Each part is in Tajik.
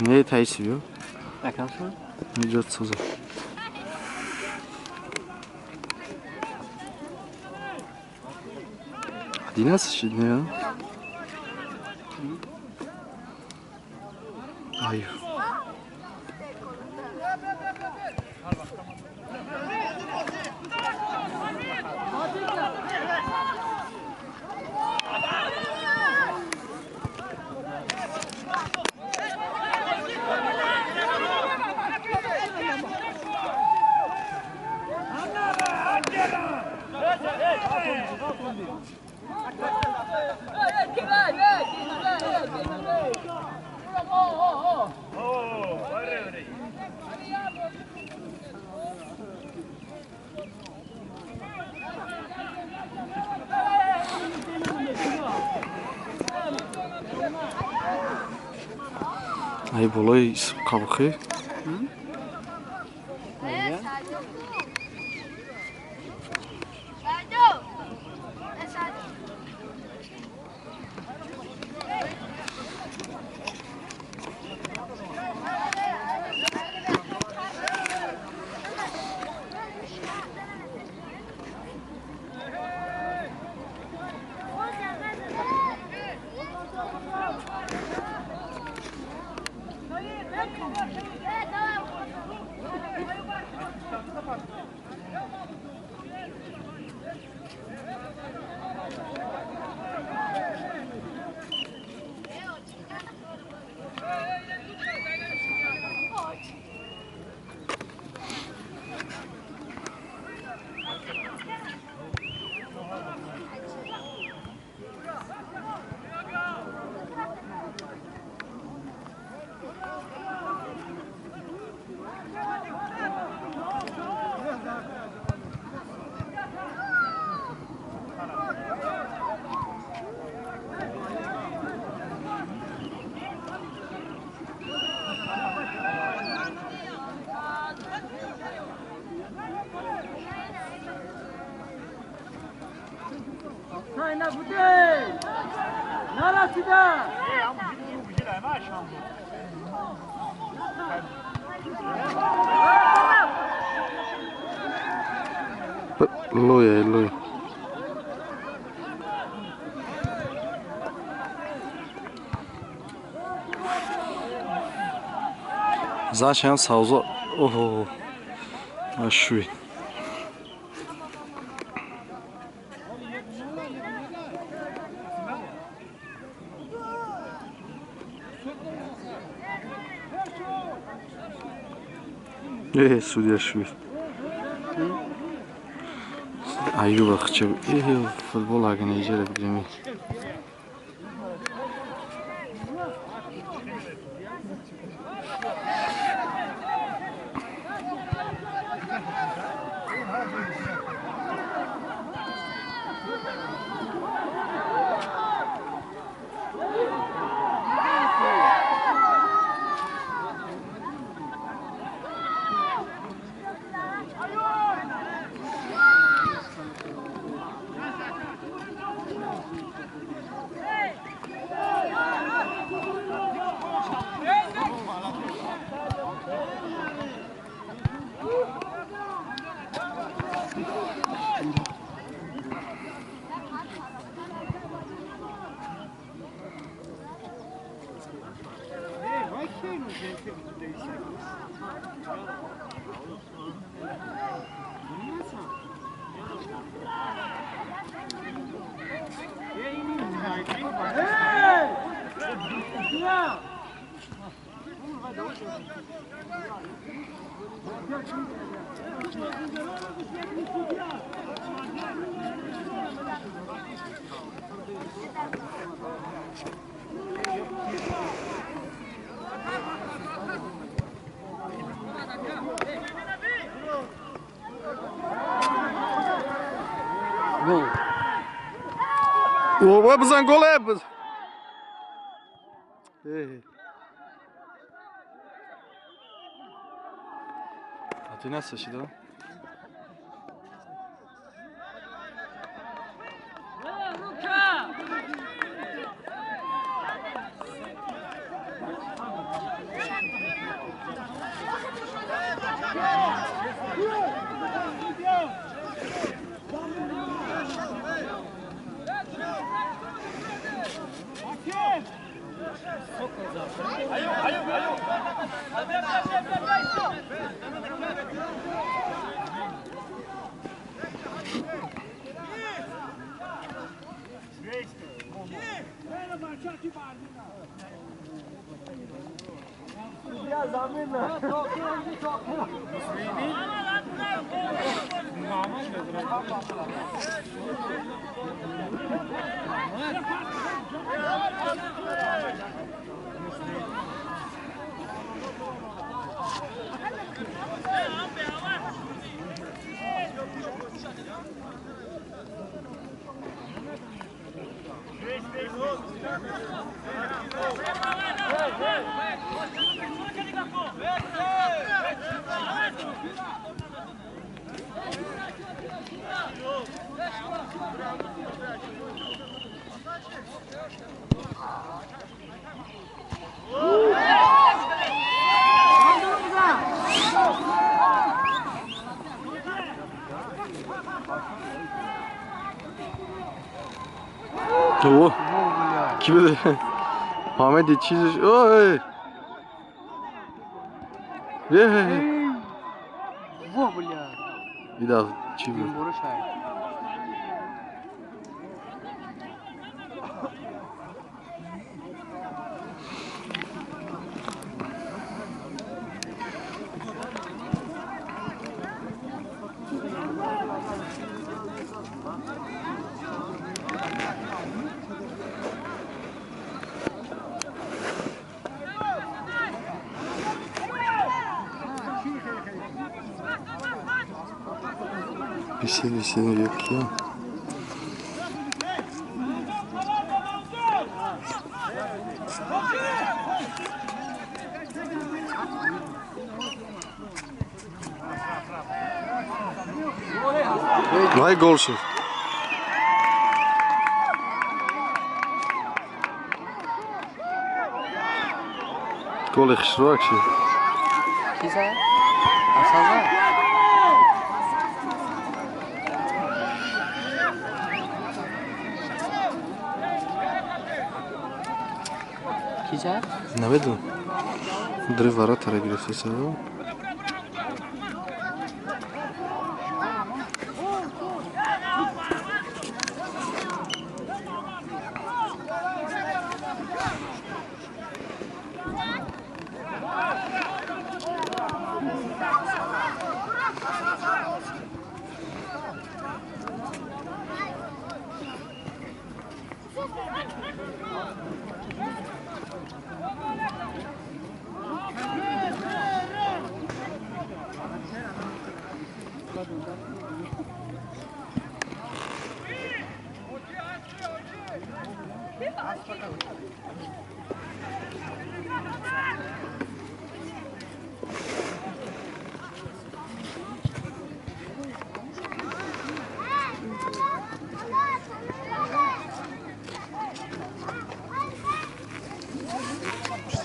Не таисиё. Идёт суза. 11 не? Ай. Ай болои қабухӣ. Лоя, лоя. Зачем саузо? Ого. Ашуй. Судья шуй. Аюба хчеб. Футбол организировали где-нибудь. Гол. Бизан гол. Одиннадцать, да? О, ки буд? Фаҳмиди чизаш? Ой! Е! Во, бля! Ида чӣ буд? Висели веки. Вай гол шуд. Голи хушрӯак шуд. Ки зад? Асал зад? Ки зад? Намедонам. Дри варатара гирифтеса.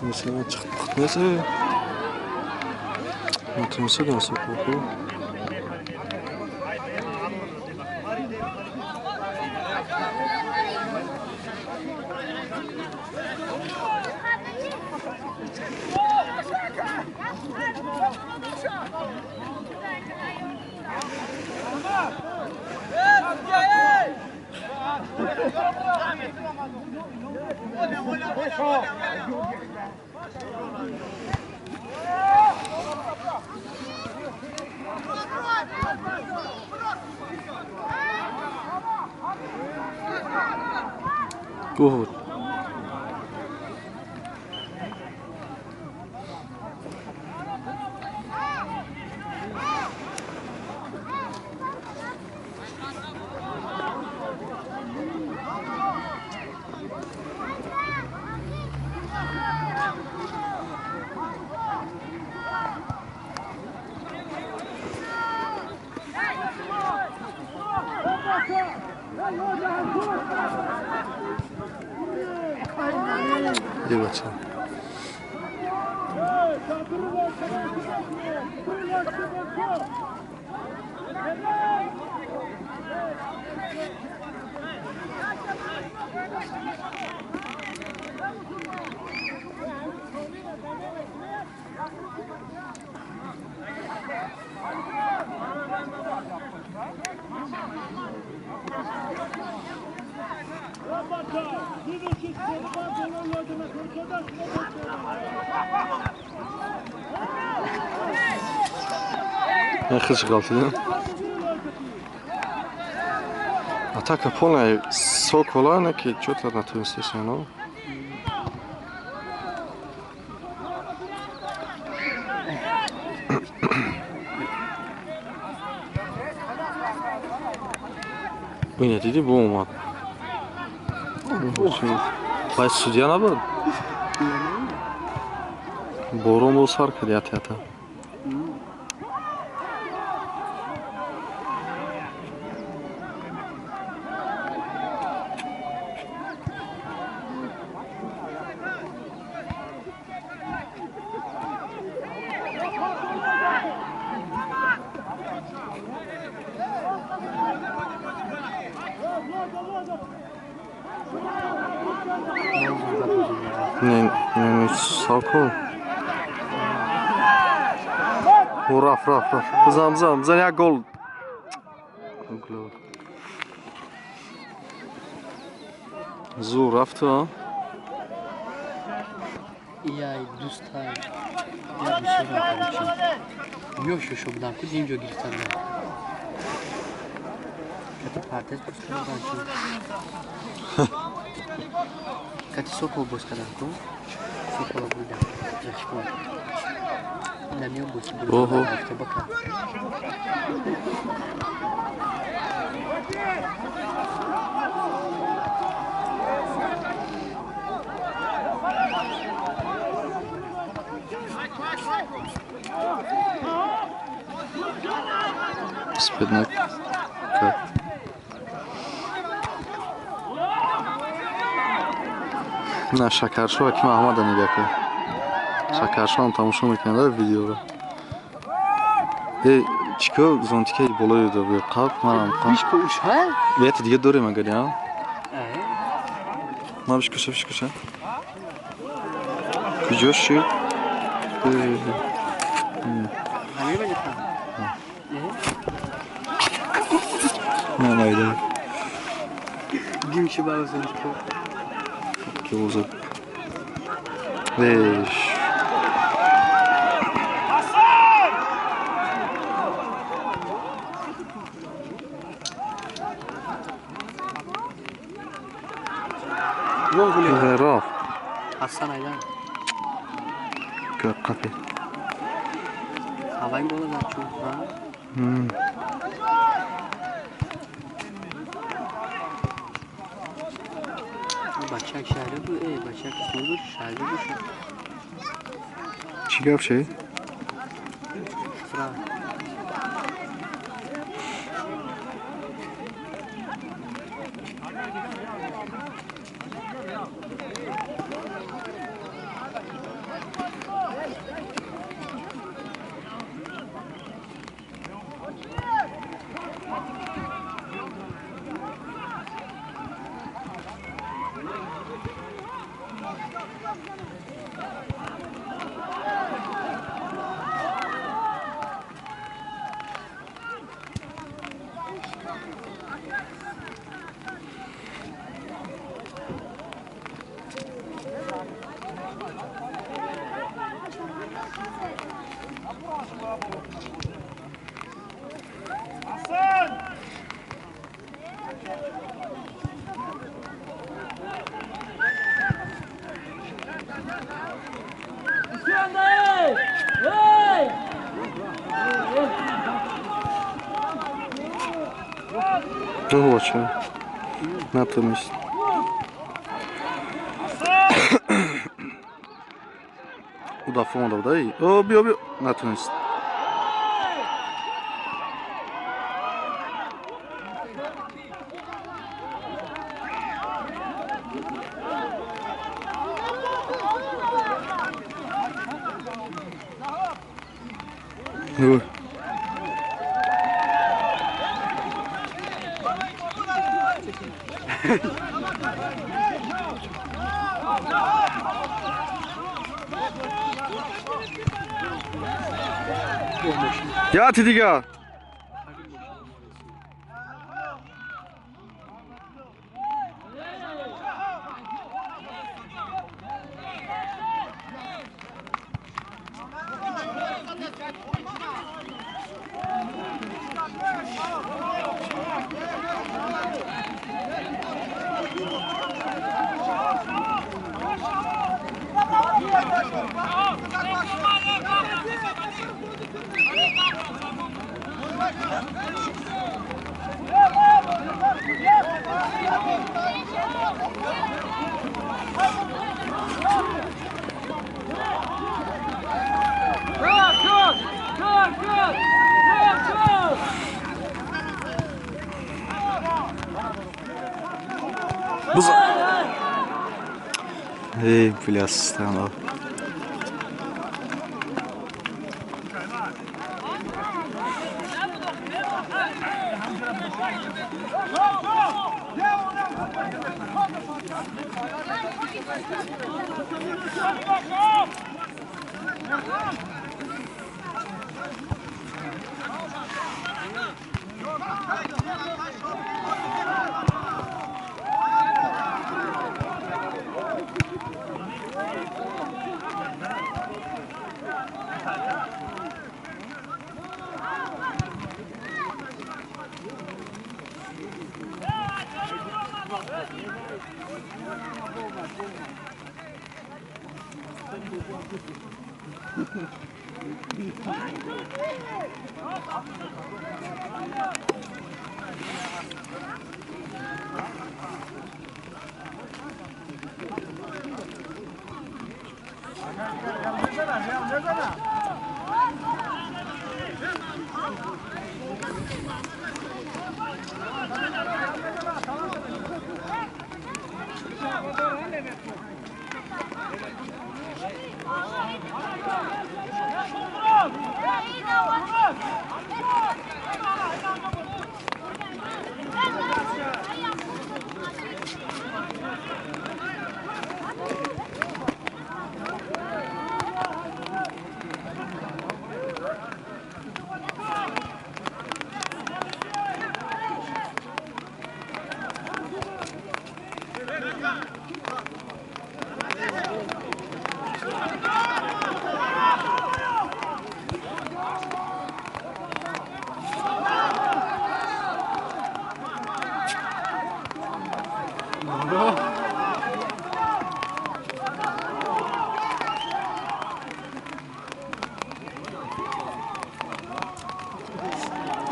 Mesela çıktık neyse. Натунеса да плохо. Good. Бача. Хиш ғалтидем. Атака полная Сокола, не ки чё-то натонистесем, но. Бина диди бо омад. Вай судья набуд? Борон бо сар кард ята. Не, Сокол. Раф, раф, раф. Бизан, бизан, бизан як гол. Зур рафт, а? Яй, дӯстай. Я бисёр короче. Ёш ёш будам, ку дим ҷо гирифтан. Кати партез боз кардан чӣ? Кати Сокол боз кардан ку? Сокола бурдам. Зачком. Намё боз бурдам. Автобака. Спиднак. На Шакаршо ки Маҳмада нигоҳ кун. Шакаршоам тамошо мекунад видеоро. Э, чико зонтикаи болои до қаб манам қаб. Бишко уш, ҳа? Яте дига дорем агар, я? Ма бишкуша, бишкуша. Куҷо шуд? Не, найда. Гимчи ба зонтика. Ки узад. Веш. Раф. Ҳасан айдан. Қапи. Ҳаваи бола зад чун, ҳа? Бачак шаҳри буд, бачак исми буд, шаҳри буд. Чӣ гап шед? Фра. Ого, натомість. Удаф омада буда? О, биё, биё. Натонист. Ой. Яти дига. Эй, бля, странно.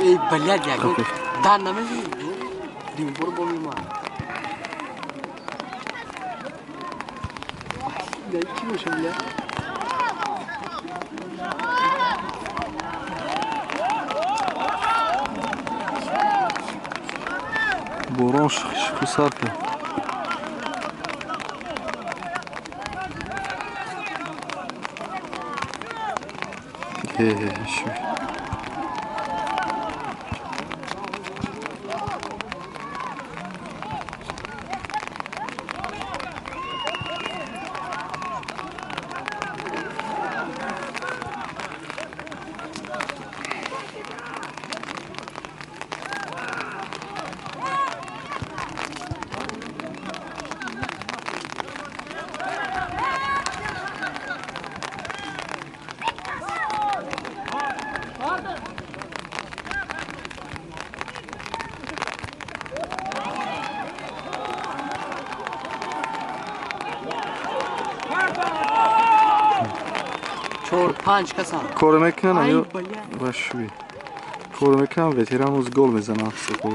Эй, блядь, я говорю, да, на меня, дим, бурбон, да, чего же, бля? Борон шухи-шухи. Хе-хе, Панҷ касан. Кор мекунам ё вашви. Кор мекунам ветеран уз гол мезанам сокол.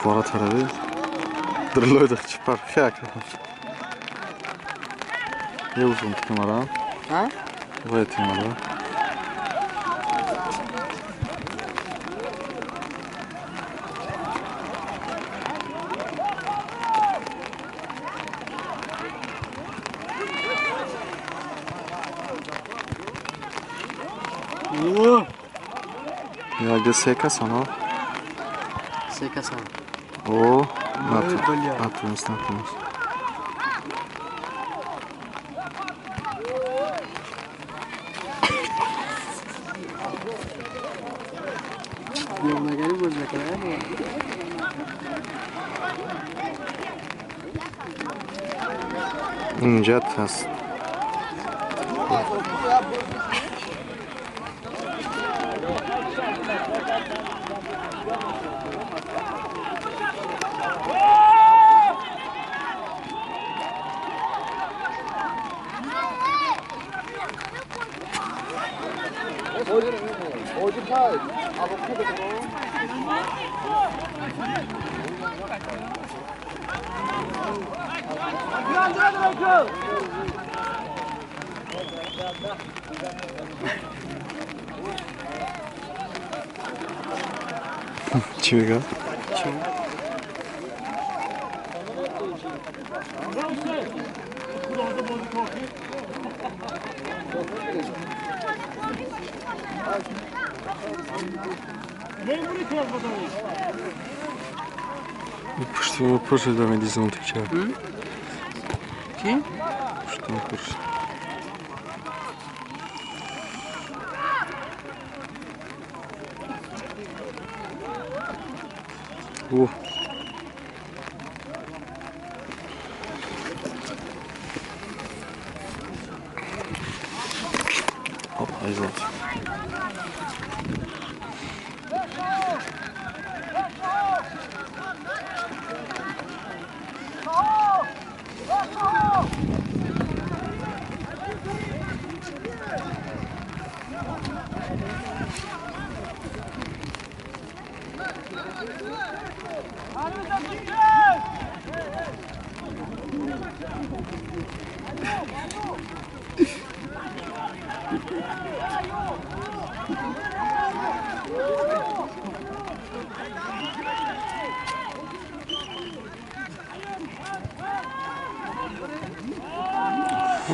Ворота Дрелой чипар хак. Я узун тимара. А? Вай тимара. Я се касан, Се касан. О, натунс, натунс. Нагари боз накарда. Инҷат ҳаст. Чӣ мегӯяд? Пушти пур шуда медизон тикча. Чӣ? Пушти пур шуд. О. Оп, айзат.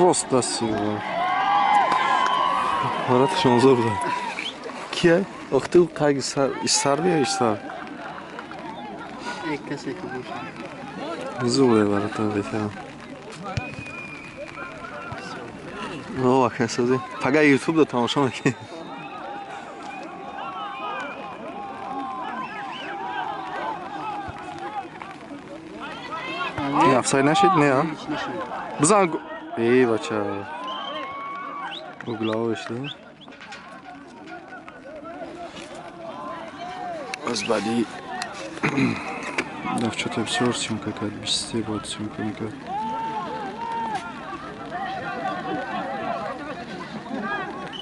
Рост дасти ҳолати 16 буда. Кия? Ох ту қайги сар бия ишсар. Як касе ки боша. Зубе барата бетарам. О, акасази. Пага YouTube да тамошо мекунӣ. Ин офсайд нашид? Не, а? Бизан. Эй, бача. Угловой шуда. Аз баъди навчата бисёр съёмка кард, 23 бор съёмка мекард.